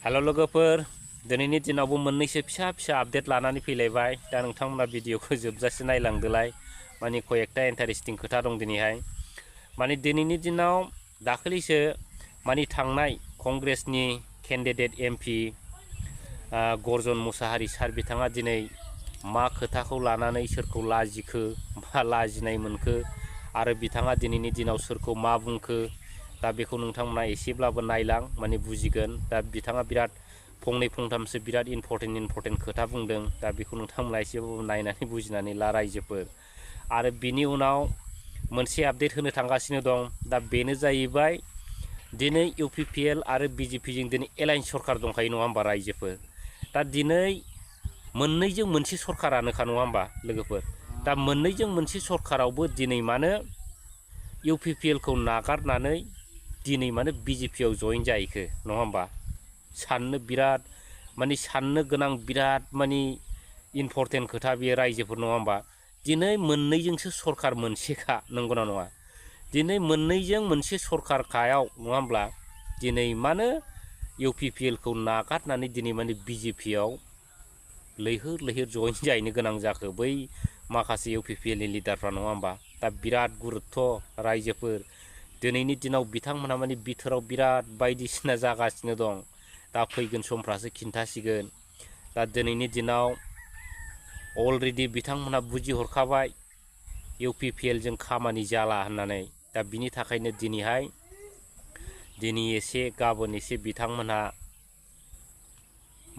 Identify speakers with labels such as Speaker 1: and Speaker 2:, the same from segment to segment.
Speaker 1: हेल' लोगोफोर दिनैनि दिनावबो मोननैसो फिसा फिसा आपडेट लानानै फैलायबाय दा नोंथांमोना भिडिअखौ जोबजासे नायलांदोलाय माने कयेकटा इन्टारेस्टिं खोथा दं दिनैहाय माने दिनैनि दिनाव दाखालिसो माने थांनाय कंग्रेसनि केन्डिडेट एमपि गर्जन मुसाहारि सार बिथाङा दिनै मा खोथाखौ लानानै सोरखौ लाजिखो बा लाजिनाय मोनखो आरो बिथाङा दिनैनि दिनाव सोरखौ मा बुंखो दा बेखौ नोंथांमोना एसेब्लाबो नायलां माने बुजिगोन दा बिथाङा बिराद फंनै फंथामसो बिराद इम्पर्टेन्ट खोथा बुंदों दा बेखौ नोंथांमोना एसेब्लाबो नायनानै बुजिनानै ला रायजोफोर आरो बिनि उनाव मोनसे आपडेट होनो थांगासिनो दं दा बेनो जाहैबाय दिनै इउपिपिएल आरो बिजेपिजों दिनै एलायन्स सरकार दंखायो नङा होमबा रायजोफोर दा दिनै मोननैजों मोनसे सरकारानोखा नङा होमबा लोगोफोर दा मोननैजों मोनसे सरकारावबो दिनै मानो इउपिपिएलखौ नागारनानै दिनै मानो बिजेपिआव जइन जाहैखो नङा होमबा साननो बिराद माने साननो गोनां बिराद माने इम्पर्टेन्ट खोथा बेयो रायजोफोर नङा होमबा दिनै मोननैजोंसो सरकार मोनसेखा नंगौना नङा दिनै मोननैजों मोनसे सरकारखायाव नङा होमब्ला दिनै मानो इउपिपिएलखौ नागारनानै दिनै माने बिजेपिआव लैहोर लैहोर जइन जाहैनो गोनां जाखो बै माखासे इउपिपिएलनि लिडारफ्रा नङा होमबा दा बिराद गुरुत्थ रायजोफोर दिनैनि दिनाव बिथांमोनहा माने बिथोराव बिराद बायदिसिना जागासिनो दं दा फैगोन समफ्रासो खिन्थासिगोन दा दिनैनि दिनाव अलरेडि बिथांमोनहा बुजिहरखाबाय इउपिपिएलजों खामानि जाला होननानै दा बिनि थाखायनो दिनै एसे गाबोन एसे बिथांमोनहा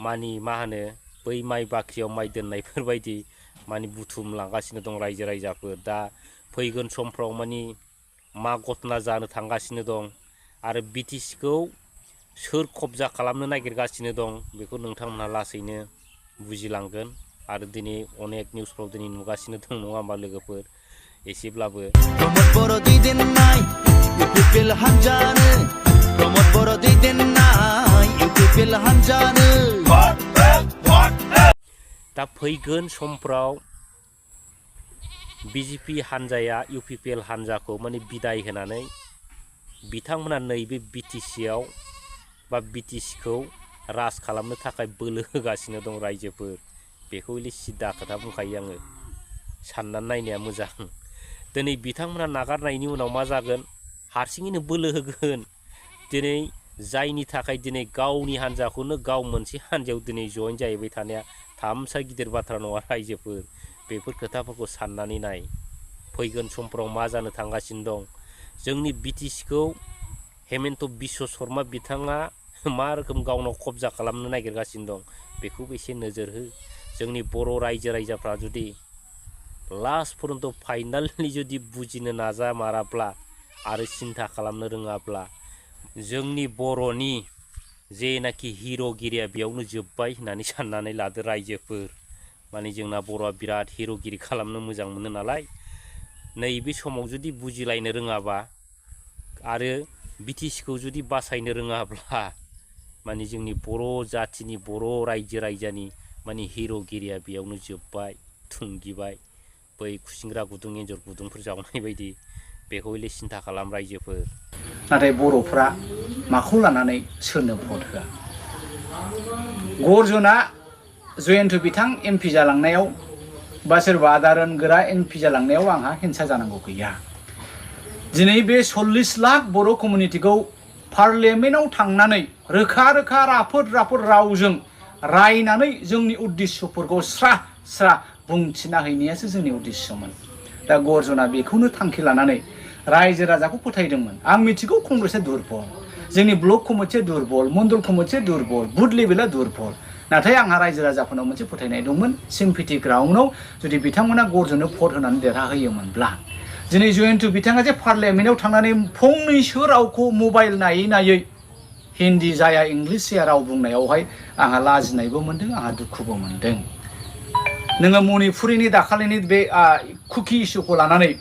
Speaker 1: मानि मा होनो बै माइ बाख्रियाव माइ दोननायफोरबायदि माने बुथुमलांगासिनो दं रायजो राजाफोर दा फैगोन समफ्राव माने मा घटना जानो थांगासिनो दं आरो बिटिसिखौ सोर कब्जा खालामनो नागिरगासिनो दं बेखौ नोंथांमोनहा लासैनो बुजिलांगोन आरो दिनै अनेक निउसफ्राव दिनै नुगासिनो दं नङा होमबा लोगोफोर एसेब्लाबो दा फैगोन समफ्राव बिजेपि हान्जाया इउपिपिएल हान्जाखौ माने बिदाय होनानै बिथांमोना नैबे बिटिसिआव बा बिटिसिखौ राज खालामनो थाखाय बोलो होगासिनो दं रायजोफोर बेखौ एले सिदा खोथा बुंखायो आङो साननानै नायनाया मोजां दिनै बिथांमोना नागारनायनि उनाव मा जागोन हारसिङैनो बोलो होगोन दिनै जायनि थाखाय दिनै गावनि हान्जाखौनो गाव मोनसे हान्जायाव दिनै जइन जाहैबाय थानाया थामसा गिदिर बाथ्रा नङा रायजोफोर बेफोर खोथाफोरखौ साननानै नाय फैगोन समफ्राव मा जानो थांगासिनो दं जोंनि बिटिसिखौ हेमन्त बिश्व शर्मा बिथाङा मा रोखोम गावनाव कब्जा खालामनो नागिरगासिनो दं बेखौबो एसे नोजोर हो जोंनि बर' रायजो राजाफ्रा जुदि लास्ट पर्यन्त फाइनालि जुदि बुजिनो नाजामाराब्ला आरो सिन्था खालामनो रोङाब्ला जोंनि बर'नि जेनाखि हिर'गिरिया बेयावनो जोब्बाय होननानै साननानै लादो रायजोफोर माने जोंना बर'आ बिराद हिर'गिरि खालामनो मोजां मोनो नालाय नैबे समाव जुदि बुजिलायनो रोङाबा आरो बिटिसिखौ जुदि बासायनो रोङाब्ला माने जोंनि बर' जाथिनि बर' रायजो राजानि माने हिर'गिरिया बेयावनो जोब्बाय थुंगिबाय बै खुसिंग्रा गुदुं एन्जर गुदुंफोर जावनाय बायदि बेखौ एले सिन्था खालाम रायजोफोर
Speaker 2: नाथाय बर'फ्रा माखौ लानानै सोरनो भट होआ गर्जना जयन्त बिथां एमपि जालांनायाव बा सोरबा आदारन गोरा एमपि जालांनायाव आंहा हिंसा जानांगौ गैया दिनै बे 40 लाख बर' कमिउनिटिखौ पार्लियामेन्टआव थांनानै रोखा रोखा राफोद रावजों रायनानै जोंनि उद्देश्यफोरखौ स्रा स्रा बुंथिना हैनायासो जोंनि उद्देश्यमोन दा गर्जना बेखौनो थांखि लानानै रायजो राजाखौ फोथायदोंमोन आं मिथिगौ कंग्रेसआ दुरबल जोंनि ब्लक कमिटिया दुरबल मण्डल कमिटिया दुरबल बुथ लेभेला दुरबल नाथाय आंहा रायजो राजाफोरनाव मोनसे फोथायनाय दंमोन सिम्पेथि ग्राउन्डआव जुदि बिथांमोना गर्जननो भट होनानै देरहाहोयोमोनब्ला दिनै जयन्त बिथाङा जे पार्लियामेन्टआव थांनानै फंनैसो रावखौ मबाइल नायै नायै हिन्दी जाया इंलिस जाया राव बुंनायावहाय आंहा लाजिनायबो मोनदों आंहा दुखुबो मोनदों नोङो मणिपुरिनि दाखालिनि बे कुकि इस्युखौ लानानै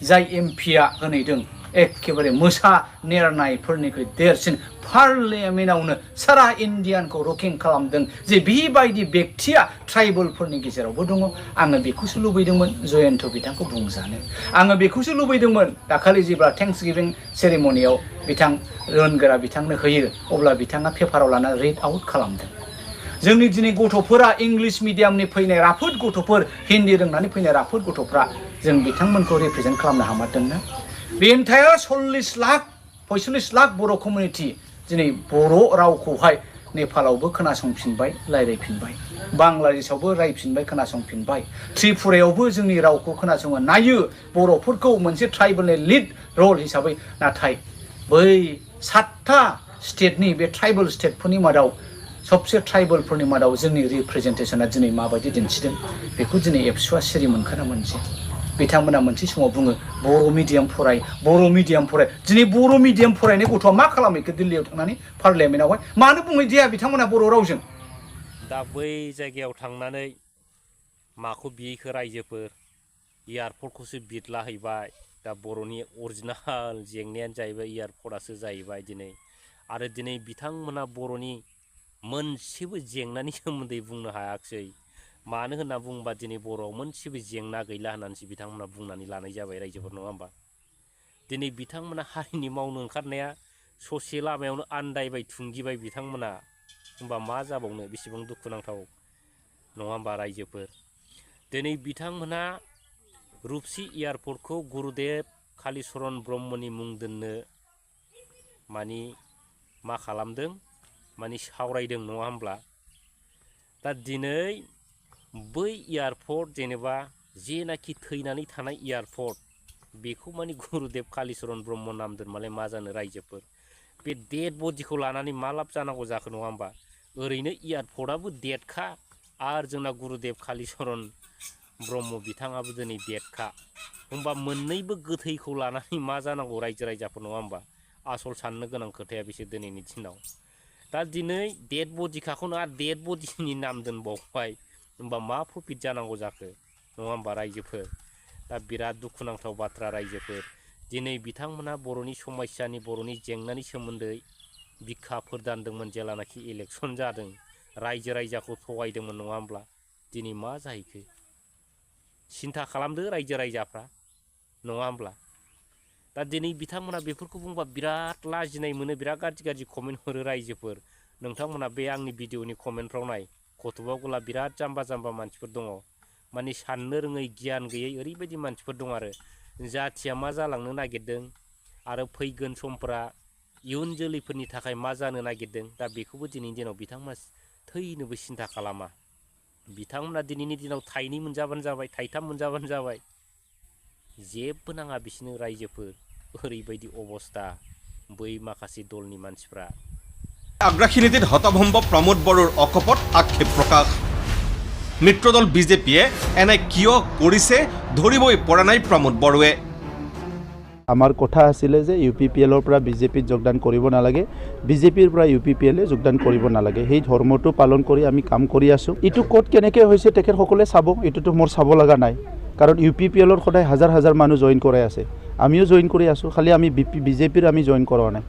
Speaker 2: जाय एमपिआ होनैदों एखेबारे मोसा नेरनायफोरनिख्रुइ देरसिन पार्लियामेन्टआवनो सारा इन्डियानखौ रकिं खालामदों जे बेबायदि बेक्तिया ट्राइबेलफोरनि गेजेरावबो दङ आङो बेखौसो लुबैदोंमोन जयन्त बिथांखौ बुंजानो आङो बेखौसो लुबैदोंमोन दाखालि जेब्ला थेंक्सगिभिं सेरेमनियाव बिथां रोनगोरा बिथांनो होयो अब्ला बिथाङा पेपाराव लाना रिड आउट खालामदों जोंनि दिनै गथ'फोरा इंलिश मिडियामनि फैनाय राफोद गथ'फोर हिन्दी रोंनानै फैनाय राफोद गथ'फ्रा जों बिथांमोनखौ रिप्रेजेन्ट खालामनो हामारदोंना बे एन्टायार 45 लाख बर' कमिउनिटि दिनै बर' रावखौहाय नेपालावबो खोनासंफिनबाय रायज्लायफिनबाय बांलादेशआवबो रायफिनबाय खोनासंफिनबाय त्रिपुरायावबो जोंनि रावखौ खोनासङो नायो बर'फोरखौ मोनसे ट्राइबेलनि लिड रल हिसाबै नाथाय बै 7था स्टेटनि बे ट्राइबेल स्टेटफोरनि मादाव सबसे ट्राइबेलफोरनि मादाव जोंनि रिप्रेजेन्टेसना दिनै माबायदि दिन्थिदों बेखौ दिनै एबसुआ सिरि मोनखोना मोनसे बिथांमोना मोनसे समाव बुङो बर' मिडियाम फराय दिनै बर' मिडियाम फरायनाय गथ'आ मा खालामैखो दिल्लीयाव थांनानै पार्लियामेन्टआवहाय मानो बुंहैदिया बिथांमोना बर' रावजों
Speaker 1: दा बै जायगायाव थांनानै माखौ बिहैखो रायजोफोर एयारपर्टखौसो बिदलाहैबाय दा बर'नि अरिजिनाल जेंनायानो जाहैबाय एयारपर्टआसो जाहैबाय दिनै आरो दिनै बिथांमोना बर'नि मोनसेबो जेंनानि सोमोन्दै बुंनो हायाखिसै मानो होनना बुङोबा दिनै बर'आव मोनसेबो जेंना गैला होननानैसो बिथांमोना बुंनानै लानाय जाबाय रायजोफोर नङा होमबा दिनै बिथांमोना हारिनि मावनो ओंखारनाया ससे लामायावनो आन्दायबाय थुंगिबाय बिथांमोना होमबा मा जाबावनो बेसेबां दुखुनांथाव नङा होमबा रायजोफोर दिनै बिथांमोना रुपसि एयारपर्टखौ गुरुदेब कालिचरन ब्रह्मनि मुं दोननो मानि मा खालामदों मानि सावरायदों नङा होमब्ला दा दिनै बै एयारपर्ट जेनेबा जेनाखि थैनानै थानाय एयारपर्ट बेखौ मानि गुरुदेब कालिचरन ब्रह्म नाम दोनमालाय मा जानो रायजोफोर बे डेड बडिखौ लानानै मा लाब जानांगौ जाखो नङा होमबा ओरैनो एयारपर्टआबो डेडखा आरो जोंना गुरुदेब कालिचरन ब्रह्म बिथाङाबो दिनै डेडखा होमबा मोननैबो गोथैखौ लानानै मा जानांगौ रायजो राजाफोर नङा होमबा आसल साननो गोनां खोथाया बिसोर दिनैनि दिनाव दा दिनै डेड बडिखाखौनो आरो डेड बडिनि नाम दोनबावबाय होमबा मा प्रफिट जानांगौ जाखो नङा होमबा रायजोफोर दा बिराद दुखुनांथाव बाथ्रा रायजोफोर दिनै बिथांमोना बर'नि समस्यानि बर'नि जेंनानि सोमोन्दै बिखा फोरदानदोंमोन जेलानाखि इलेक्सन जादों रायजो राजाखौ थगायदोंमोन नङा होमब्ला दिनै मा जाहैखो सिन्था खालामदो रायजो राजाफ्रा नङा होमब्ला दा दिनै बिथांमोना बेफोरखौ बुंबा बिराद लाजिनाय मोनो बिराद गाज्रि कमेन्ट हरो रायजोफोर नोंथांमोना बे आंनि भिडिअनि कमेन्टफ्राव नाय गथ'बावगोला बिराद जाम्बा मानसिफोर दङ माने साननो रोङै गियान गैयै ओरैबायदि मानसिफोर दं आरो जाथिया मा जालांनो नागिरदों आरो फैगोन समफोरा इयुन जोलैफोरनि थाखाय मा जानो नागिरदों दा बेखौबो दिनैनि दिनाव बिथांमोना थैनोबो सिन्था खालामा बिथांमोना दिनैनि दिनाव थाइनै मोनजाबानो जाबाय थाइथाम मोनजाबानो जाबाय जेबो नाङा बिसोरनो रायजोफोर ओरैबायदि अबस्था बै माखासे दलनि मानसिफ्रा
Speaker 3: আগ্ৰাখিনিতে হতভম্ব প্ৰমোদ বড়োৰ অকপট আক্ষেপ প্ৰকাশ মিত্ৰদল বিজেপিয়ে এনে কিয় কৰিছে ধৰিবই পৰা নাই প্ৰমোদ বড়োৱে
Speaker 4: আমাৰ কথা আছিলে যে ইউপিপিএলৰ পৰা বিজেপিত যোগদান কৰিব নালাগে বিজেপিৰ পৰা ইউপিপিএলে যোগদান কৰিব নালাগে সেই ধৰ্মটো পালন কৰি আমি কাম কৰি আছো ইটো কোট কেনেকৈ হৈছে তেখেতসকলে চাব ইটোতো মোৰ চাব লগা নাই কাৰণ ইউপিপিএলৰ সদায় হাজাৰ হাজাৰ মানুহ জইন কৰাই আছে আমিও জইন কৰি আছো খালি আমি বিজেপিৰ আমি জইন কৰা নাই